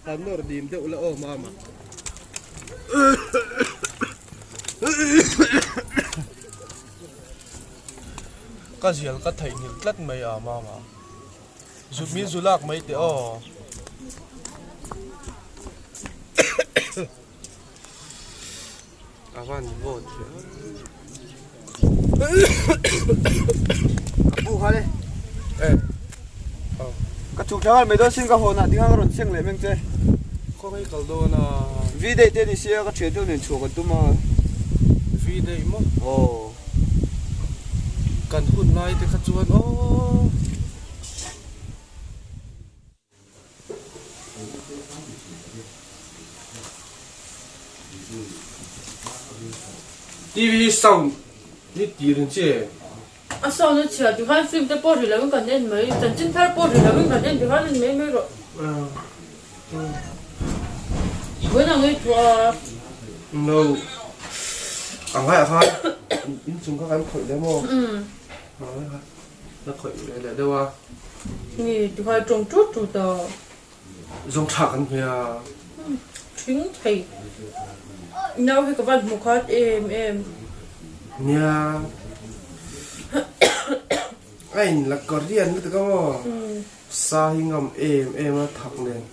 Han nawr dim deuh la aw mama. Ka zial ka theihnghilh tlat mai a mama. Zut min zu lak mai teh aw. A van vote ve Ka pu kha le. Ka chhuk thla mai dawn sin ka hawn ah tinga ka rawn seng leh meng che. Khawngaih kal dawn a. V day te ni sia ka thian deuh nen chhuah kan tum a. V day maw? Aw. Kan hun lai te kha chuan aw. TV sound hi tir in che. A sound a chhia tikhan film te pawh ri lo in kan en mai, chanchin thar pawh ri lo in kan en tikhan en mai mai rawh. Vawiin ang ei thuah a. No. A ngai ah khan inchung kha kan khawih leh maw? Na khawih ve leh deuh a. Nge tikhai tawng tut tut a. Zawng tha kan hmeh a. Thing thei. Nau hi ka van hmu khat em em. Nia. A in la Korean lutuk a maw. Sa hi ngam em em a thak nen.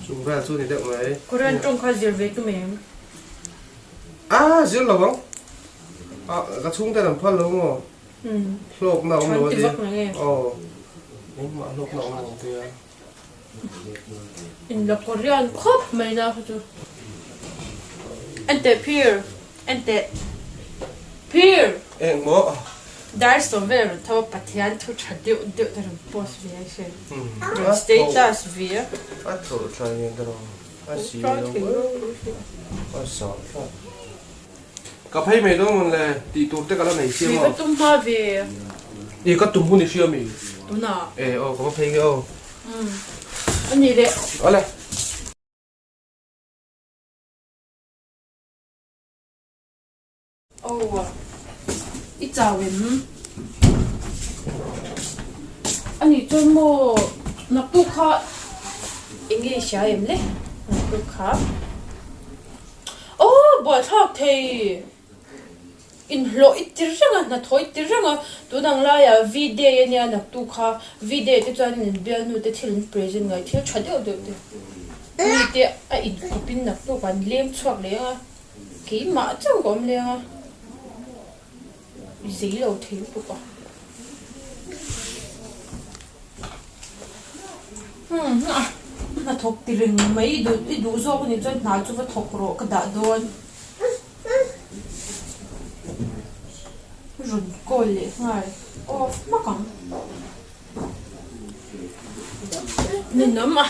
Chung vel chu ni deuh mai. Korean tawng kha zir ve tum em? A zir lo ang. A ka chhungte an phal lo maw? Hlawkna a awm lo a ti. Aw engmah hlawkna a awm lo tia. In la Korean khawp mai na kha chu. Enteh phir, enteh phir. Engmaw? Dar sawm vel rawn tho a Pathian thu tha deuh deuh te rawn post ve a hre. Rawn status ve a. A tho thlai nen ka rawn a si lo a sa thlak. Ka phei mai dawn mawn le, tih tur te ka la nei sia maw? Ka tum hma ve. I ka tum hun i hria mi? Tunah. E aw ka va phei nge aw. Umm a ni le. Awle. Aw i chau em? A nih chuan maw naktuk kha eng nge i hria em le naktuk kha? Aw buaithlak thei! Inhlawh i ti reng a, hnathawh i ti reng a, tun ang laiah V-day a nia naktu kha V-day te chuan in bialnu te thil an present ngai thil tha deuh deuh te mi te a inkawpin naktuk an leng chhuak leh ang a, keimah chauh ka awm leng a, i zei lo thei lutuk a. Umm a hna thawk ti reng mai i duh i duh zawk anih chuan hna chu va thawk rawh ka dah dawn rawn call leh nghal off hmak ang ninawm a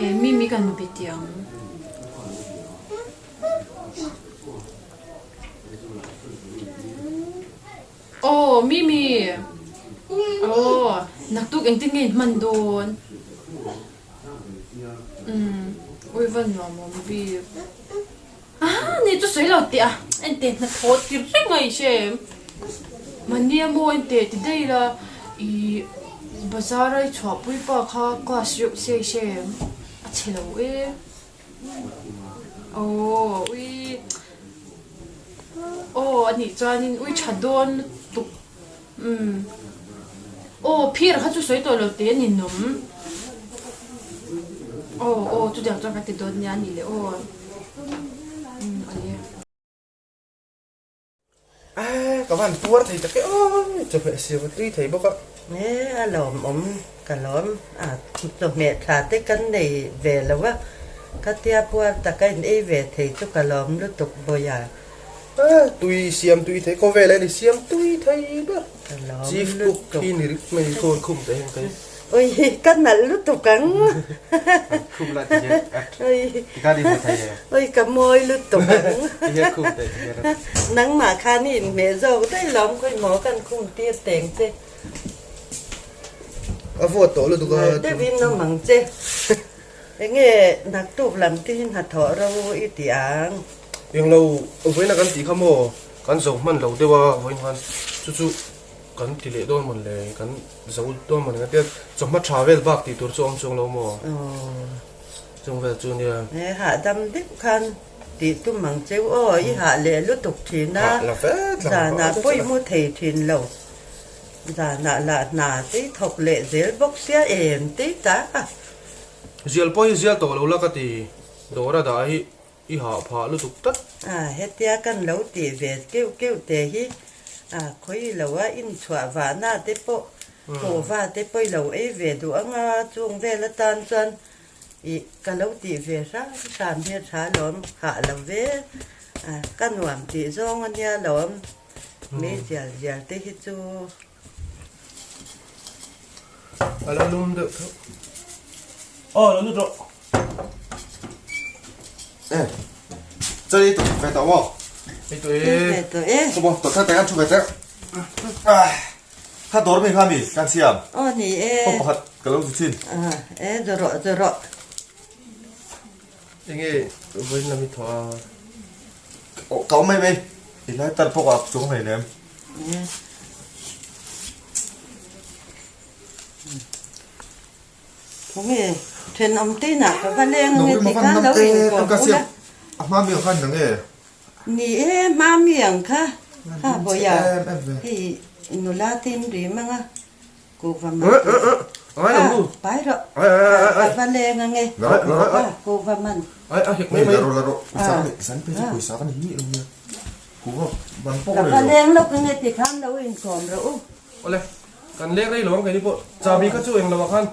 eh mimi kan be tih ang. Aw Mimi! Aw naktuk engtin nge in hman dawn? Umm ui va nuam awm bik. Aha ni chu sawi lo teh a, enteh hnathawh ti reng a i hre em? Mahnia maw enteh ti daih la ih bazar a i chhuahpui pa kha class reuh se i hre em? A chhe lo e. Aw ui aw a nih chuanin ui tha dawn lutuk umm aw phir kha chu sawi tawh lo teh a ni nawm aw aw chutiang chuan ka ti dawn nia a nih leh aw umm a ni. Ka van puar thei tak e aw chawhmeh siam a tui thei bawk a. E a lawmawm ka lawm a chawhmeh thla te kan nei ve lo a ka tia puar taka in ei ve thei chu ka lawm lutuk bawiha. Tui siam tui thei khawvel a ni siam tui thei ber chief cook hi ni rik mai khawn khum te heng te. Ui ka nalh lutuk ang. Khum la ti hian ti kha ni hmu thei e. Ui ka mawi lutuk ang. Ti hian khum teh ti hian. Nangmah khan i inhmeh zawk daih lawm khawi maw kan khum tir teng che. A vawt tawh lutuk a. Nalh deuhin awm ang che. Enge naktuk lam te hi hnathawh ro i ti ang. Englo vawiin a kan tih kha maw kan zo hman lo deuh a vawiin khan chu chu. Kan ti leh dawn mawn le, kan zo dawn mawn le, chawhma tha vel bak tih tur chu a awm chuang lo maw? Chung vel chu nia. He hahdam deuh khan tih tum ang cheu aw, i hah leh lutuk thin a, zanah pawh i mu thei thin lo, zanah lah hna te i thawk leh zel bawk sia em tei ta a. Zial pawh hi zial tawh lo la ka ti, dawr a dah hi I hah phah lutuk tlat. A, hetia kan lo tih ve keuh keuh te hi a khawi lo a, inchhuah vahna te pawh kuhva te pawh i lo ei ve duh ang a, chung vel atan chuan ih ka lo tih ve hram hram hi a tha lawm, hah lo ve a, ka nuam tih zawng a nia lawm, mei zial zial te hi chu. A la lum deuh theuh. Aw lo lut rawh. E, chei tawh ve tawh maw? Ei tawh e. Ve tawh e. Khaw maw, tawh thar tak an thu ve teh. Kha dawr mi kha mi kan siam. Aw ni e. Khaw pakhat ka lo zu chin. E zu rawh zu rawh. Enge vawiin lam i thawh a? Ka awm mai mai. I lai tar pawh ka chuang hleinem. Khawnge thenawm te inah ka va leng ange ti khan lo inkawm ula. A hma mi ang khan nang e? Ni e, hma mi ang kha. Kha bawiha hei nula te in rim anga kuhva man kha pai rawh ka va leng ange kha kuhva man. Ka va leng lawk ange ti khan lo inkawm rawh u. Awle. Kan leng rei lo ang keini pawh chahbi kha chu eng lo ah khan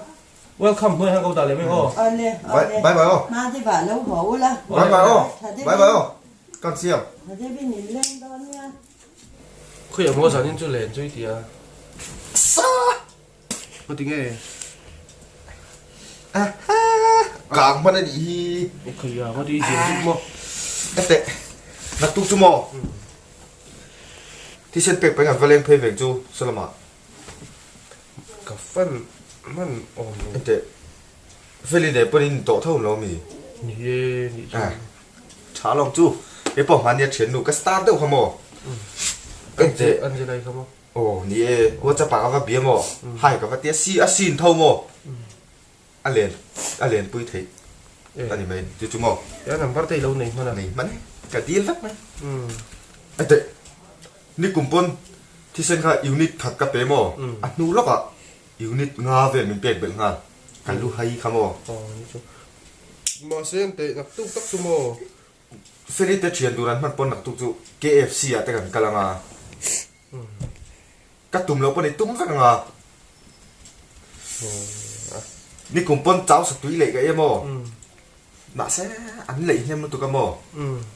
welcome hnuai hian ka dah leh mai aw. Awle awle. Bye bye aw. Hma deuh ah lo haw ula. Bye bye aw. Bye bye aw. Kan siam. Tha deuhin in leng dawn nia. Khawi ah maw zanin chu len chu i ti a. Sa. Ka ti nge. Aha. Kang hman a nih hi. Khawi ah ka ti i zir zuk maw. Ete. Naktuk chu maw. Thisen pek peng an va leng phei veng chu saw lamah. Ka fan hman awm lo. Enteh, Feli nen pawhin in tawh tho lo mi? Ni e, nih chu. Eh, tha lawm chu. Kei pawh hmania thiannu ka star deuh kha maw? Enteh. Angela i kha maw? Aw, ni e, WhatsApp ah ka va bia maw? Hi ka va tia, si a sin tho maw? A len, a lenpui theih a ni mai chu chu maw? Tia number te i lo nei hman a? Nei hman e, ka dil vek mai. Enteh. Nikum pawn thisen kha unit khat ka pe maw? A hnu lawkah unit nga vel min pek belh nghal. Ka lu hai kha maw? Aw ni chu. Mahse an teh naktuk tak chu maw? Ferry te thian tur an hman pawn naktuk chu KFC ah te kan kal anga. Ka tum loh pawn i tum vek anga. Nikum pawn chau sa tui leih ka em aw. Mahse an leih hnem lutuk a maw?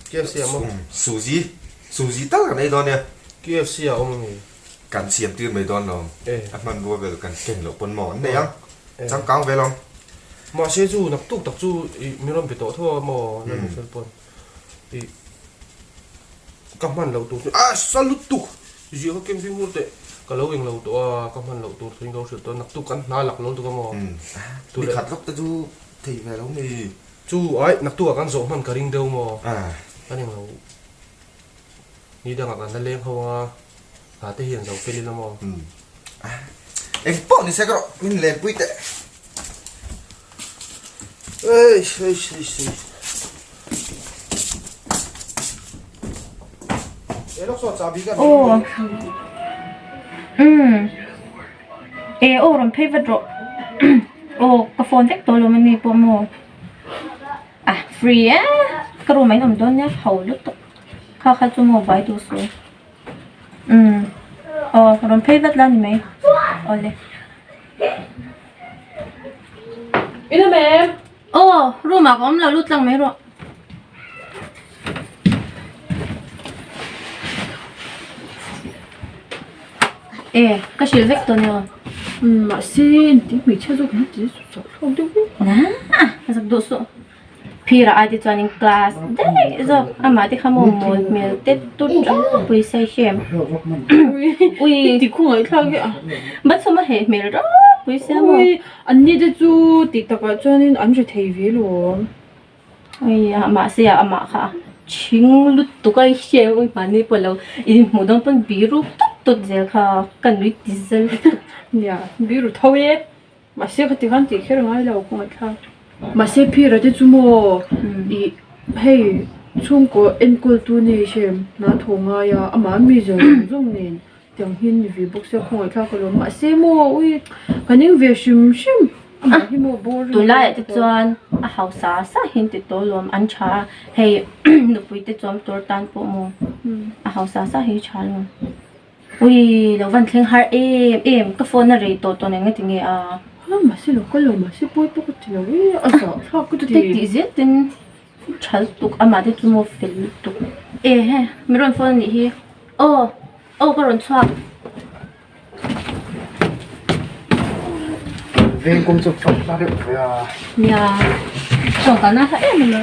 KFC ah maw? Suzy, Suzy tal kan ei dawn nia. KFC ah awm ange. Kan siam tir mai dawn lo. A hmanrua vel kan ken loh pawn maw an nei ang. Changkang vel ang. Mahse chu naktuk tak chu i min rawn be tawh tho a maw Lalnu fel pawn i ka hman loh tur chu a sa lutuk ziah kha kem fimkhur teh ka lo eng lo tawh a ka hman loh tur thu in ka lo hrilh tawh a naktuk kan hna lak lo lutuk a maw. Ni khat lawk te chu Thei ve lo mi. Chu ai naktuk ah kan zawh hman ka ring deuh maw? Kan eng lo ni dangah kan la leng ho anga hna te hian zo fel ila maw? Eng pawh ni se ka rawh min len pui teh. Eish eish eish eish. E lawk saw chahbi ka nei. Aw umm. E aw rawn phei vat rawh aw ka phone vek tawh lo mai mi pawh maw ah free e ka room ah in awm dawn nia ho lutuk kha kha chu maw buai duh suh umm aw rawn phei vat la ni mai awle. Aw room ah ka awm lo lut tlang mai rawh. E ka hrilh vek tawh nia. Mahse engtin hmeichhia zawk hi ti zak thlawk deuh vek. Naa zak duh suh. Phir ah ai te chuanin class daih zawk amah te kha maw mawl hmel te tut reuh pawisa i hrem. Ui ti khawngaih thlak hi a. Bathroom a heh hmel reuh pawisa maw. Ui an ni te chu tih takah chuanin an ri thei ve lawm. Ui a mahse a amah kha a thing lutuk a i hriat ui mahni pawh lo inhmuh dawn pawn biru tawp. tut zel kha ka nui ti zel lutuk. Nia, biru tho e. Mahse khati khan tih kher ngai lo kawngaihthlak. Mahse phira te chu maw ih hei chhungkaw enkawl tu nei hrem hna thaw ngai a amah mi zawng zawng nen tiang hi ni ve bawk sia kawngaihthlak alawm mahse maw ui ka ning ve hrim hrim amah hi maw boring Tunlaiah te chuan a hausa sa hian ti tawh alawm an tha a hei nupui te chuam tur tan pawh maw a hausa sa hi tha alawm. Ui lo van thleng har em em ka phone a rei tawh tawh nen nga ti nge a. Ha mahse lo kal lo mahse pawi pawh ka ti lo e a zah thlak ka ti. Chute tih zel ten tha lutuk amah te chu maw fel lutuk. E he mi rawn phone anih hi aw aw ka rawn chhuak. Veng kawng chu fak hla deuh ve a. Nia tawngka na hla em em a.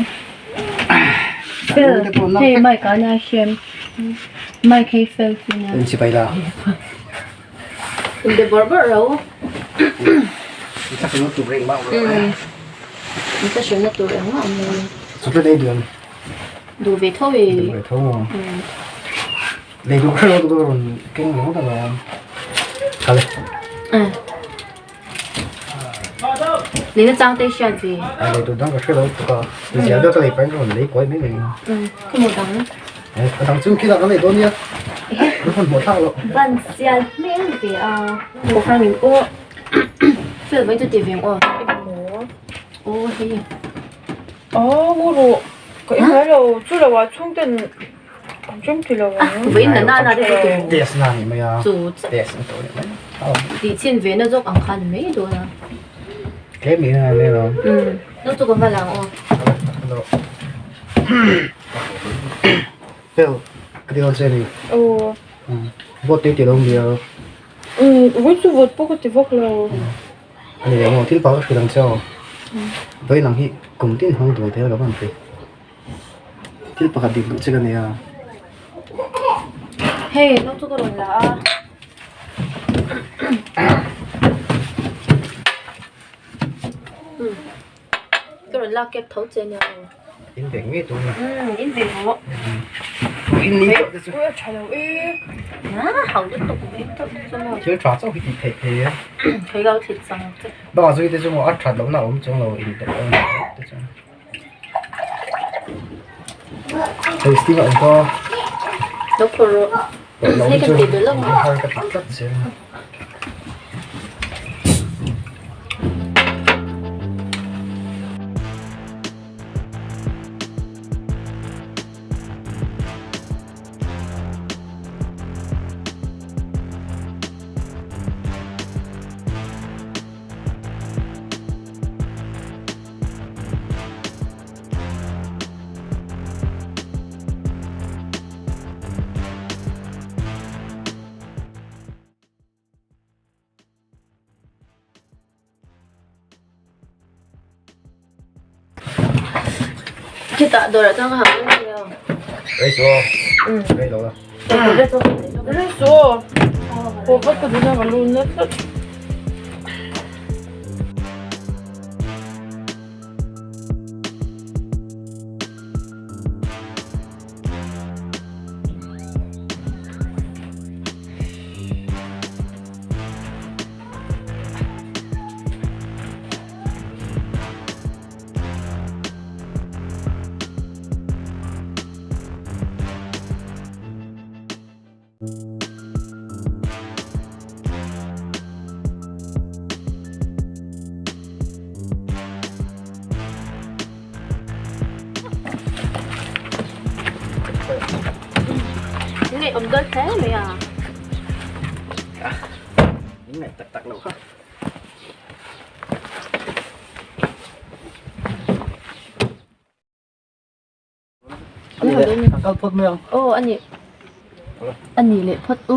Fel hei mic ah nia hrem. Mic hei fel chu nia. In sipai la. In be bawrh bawrh ro. In thla hrilh na tur engmah awm lo. In thla hrilh na tur engmah awm lo. Chocolate ei duh em? Duh ve tho e. Duh ve tho maw? Lei duh kher lo chu rawn keng ringawt alawm. Kal e. Lei na chang te hriat ve. A lei tur dang ka hre lo tuk a. Zia deuh ka lei pahin ka rawn lei kuai mai mai. Ka maw dang. A dang chu khilah kan lei dawn nia. Ka hman hmuh thlak loh. Van sial hmel ve a. Aw kha min aw. Fel mai chu ti ve ang aw. Aw hei. Aw ngu rawh. Ka i ngai lo. Chu lo ah chhungten An ṭawng ti lo ang. Vawiin na nana te chu tur. Test na ni mai a. Chu. Test an tawh leh mai. Tih chhin ve na zawk ang khan mai dawn a. Tlem in a mai lo. Um. No chu ka va lang aw. Fel ka ti dawn che ni. Aw. Vote te ti lo mi a. Um, vawiin chu vote pawh ka ti vak lo. Ani leh maw thil pa ka hrilh ang che aw. Vawiin ang hi kum tin hmang dun thei a ka van ti. Thil pakhat dik duh che ka nei a. Hei no chu ka rawn la a. Ka rawn lak kep tho che nia aw. In ve ngei tur na. In ve maw. In ni tawh te chu. Ui a tha lo e. A hau lutuk mai tawh te chu maw. Thil tha chauh hi tih theih thei e. Thei lo thlit chang che. Bakah zui te chu maw a that lohna a awm chuang lo in tawh te chuan. Hei steam a awm pawh Lo phawrh rawh. Hei kan tih belh lawk ang. Har ka ti tlat zel. Chutah dawrah chuan ka hah mai a. Rei chu aw. Rei lo la. Rei chu aw. Haw vat ka duhna ka lu na tlat. Ngei awm dawn hle mai a. Min ngaih tak tak lo kha. Ani leh kal phawt mai ang. Aw ani. Ani leh phawt u.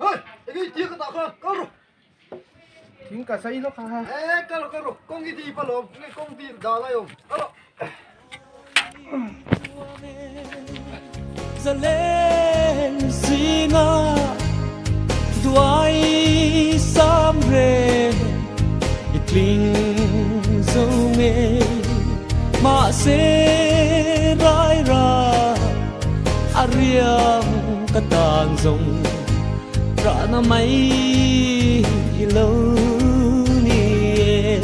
Hei, enge i tia ka tah khan, kal rawh. Thing ka sai lawk a. Eh, kal rawh, kal rawh. Kawng i dip alawm, enge kawng dip dah lai awm. Kal rawh. Zalen zinga duai sa. tling zo ngei mahse rai ra a riam ka tan zawng rahna mai lo ni e.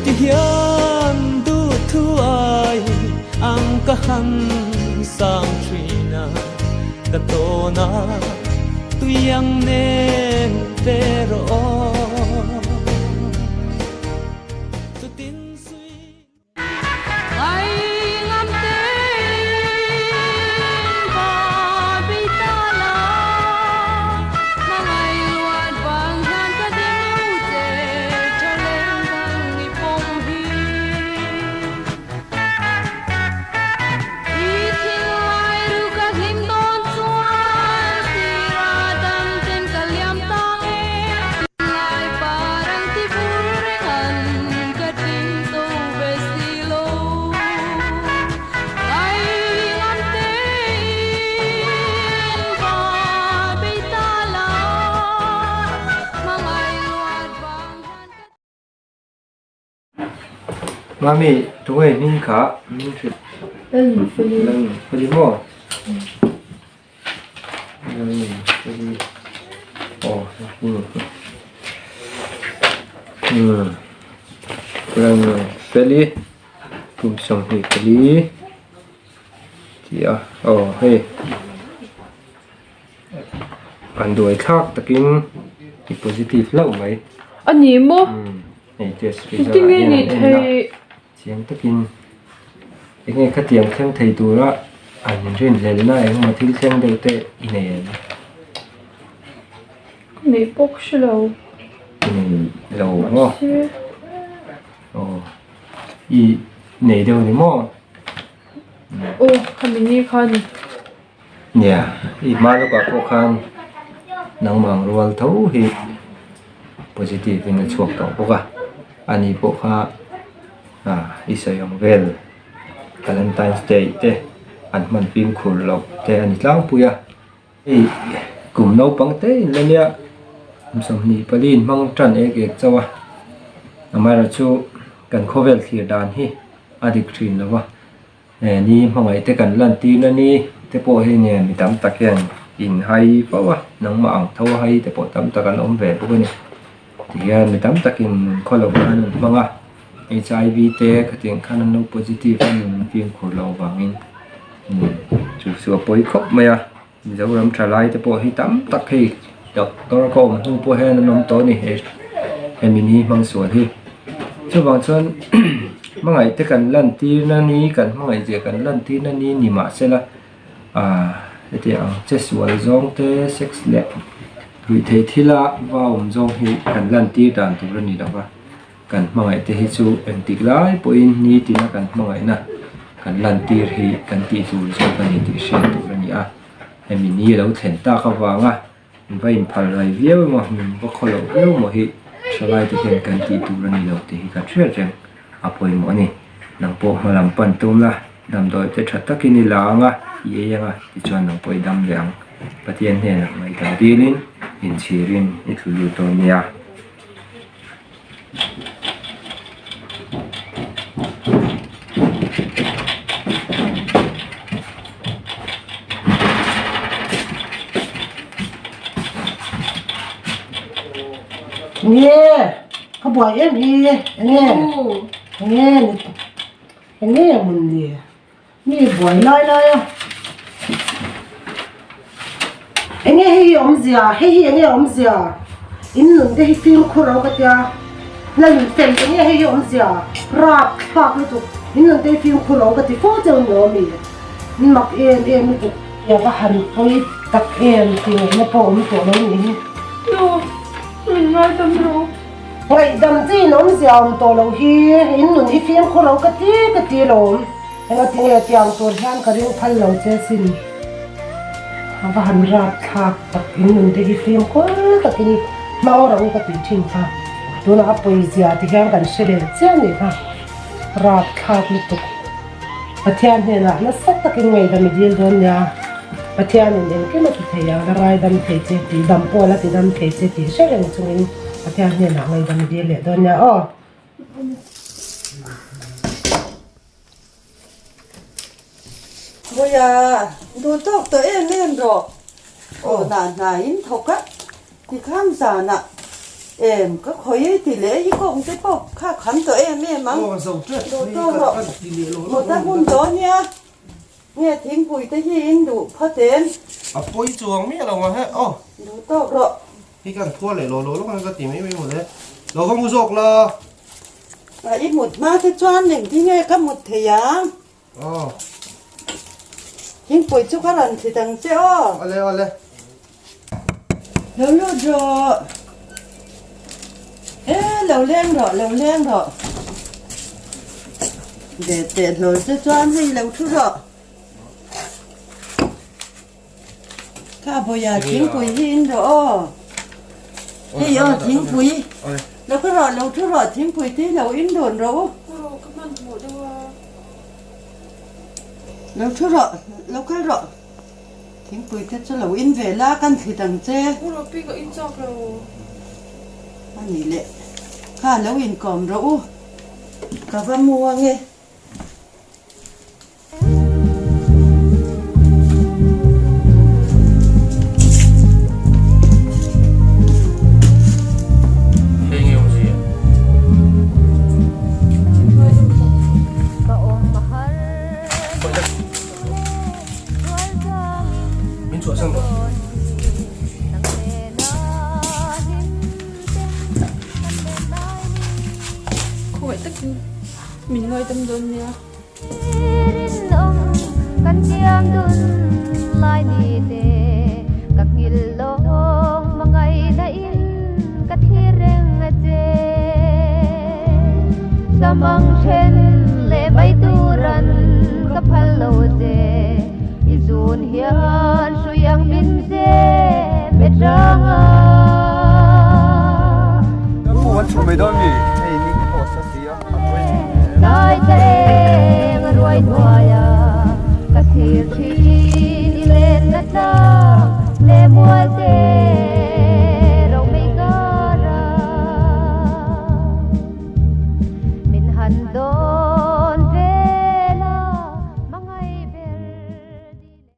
Ti hian duhthuai ang ka han sang thin a, ka tawn a tui ang nen te rawh aw. Chutin sui. Mami, tunge i hming kha min hrilh? Lalnunfeli. Lalnunfeli maw? Lalnunfeli. Aw, hmm. Lalnunfeli. Kum 24 tih a, aw hei. An duai thlak takin i positive hlauh mai. A ni maw? Hei test result Engtin nge ah hian ni an en a, thei? chiang takin enge khatiang thleng thei tura an rinhlelhna engemaw thil thleng deuh te i nei em? Ka nei bawk hre lo. I nei lo maw? Mahse. Aw i nei deuh ni maw? Aw khami ni kha ni. Nia, i hma lawkah pawh khan nangmah rual tho hi positive in a chhuak tawh bawk a, ani pawh kha ah i sawi ang vel Valentine's Day te an hman fimkhur loh te a ni tlangpui a, hei kum naupang te in la nia kum 24 in hmang tan ek ek chauh a, amaherawhchu kan khawvel thlir dan hi a dik thin lo va. He ni hmangaih te kan lan tir na ni te pawh hi nge mi tam tak hian in hai fo a, nangmah ang tho a hai te pawh tam tak an awm ve bawk a ni. Tihian mi tam takin khaw loh khan an hmang a, HIV te khatiang khan an lo positive a nun fimkhur loh avangin chu chu a pawi khawp mai a. Mizoram thalai te pawh hi tam tak hei doctor ka awm hnu pawh hian an awm tawh a ni he hemi ni hmang sual hi chuvang chuan hmangaih te kan lan tir na ni kan hmangaih zia kan lan tir na ni ni mahsela ah hetiang ang che sual zawng te sex leh ruihtheih thila va awm zawng hi kan lan tir dan tur a ni lo va. Kan hmangaih te hi chu engtik lai pawhin nitina kan hmangaihna kan lantir hi kan tih tur zawk a ni tih hriat tur a ni a. Hemi ni lo thlen tak avanga min va inphal rai viau emaw min va khaw loh viau emaw hi thalai te hian kan tih tur a ni lo tih hi kan hriat reng a pawimawh a ni. Nang pawh hma lam pan tum la, damdawi te tha takin i la ang a, i ei ang a, tichuan nang pawh i dam leh ang. Pathian hnenah ngaihdam dilin inchhirin i tlu lut dawn nia. Nge ka buai em hi enge enge enge mun ni Mi buai lai lai a. Enge hei hi awmzia, hei hi enge awmzia? In nun te hi fimkhur ro ka tia. La in fel enge hei hi awmzia? Rap thlak lutuk. In nun te hi fimkhur ro ka ti fo cheu ni awm i. In mak em em lutuk. Ia va han pawi tak em tih ngaihna pawh awm tawh lo nih hi. Nu, min ngaidam rawh. Ngaihdam che in awmzia awm tawh lo hi, in nun hi fimkhur ro ka ti ka ti lawm. Engatinge tiang tur hian ka ring phal lo che sin. A va han rap thlak tak in nun te hi fimkhur takin hmang ro ka tih thin kha. Tunah a pawizia ti hian kan hre leh chiah nih kha. Rap thlak lutuk. Pathian hnenah nasa takin ngaihdam i dil dawn nia. Pathianin engkim a ti thei ang, la raidam thei che tih, dam pawh la ti dam thei che tih hre reng chungin. Pathian hnenah ngaihdam i dil leh dawn nia aw. Vawiha duh tawk tawh em em rawh. Aw hna hna in thawk a, tikhan zanah em ka khawi ti leh hi kawng te pawh kha kham tawh em em ang. Duh tawk rawh. Mut a hun tawh ania. Nge thingpui te hi in duh phawt em? A pawi chuang miah lo ang he aw. Duh tawk rawh. Hi kan phuar leh lo lo lawk ang ka ti mai mai maw le. Lo va mu zawk la. A i mut hma te chuan engtin nge ka mut thei ang? Aw. Thingpui chu ka rawn thlit ang che aw. Awle awle. Lo lut rawh. E lo leng rawh lo leng rawh. Ve teh hlawl che chuan hei lo thu rawh. Kha bawia thingpui hi in rawh aw. Hei aw thingpui. Lo ka rawh lo thu rawh thingpui te hi lo in dawn rawh u. Ka hmanhmawh deuh a. Lo thu rawh lo kal rawh. Thingpui te chu lo in ve la kan thlit ang che. U Ropi ka in chak lo. A nih leh kha lo inkawm rawh u. Ka va mu ange. Min chhuahsan rawh. Khawngaih takin min ngaidam dawn nia. Pu an chhuk mai dawn mi?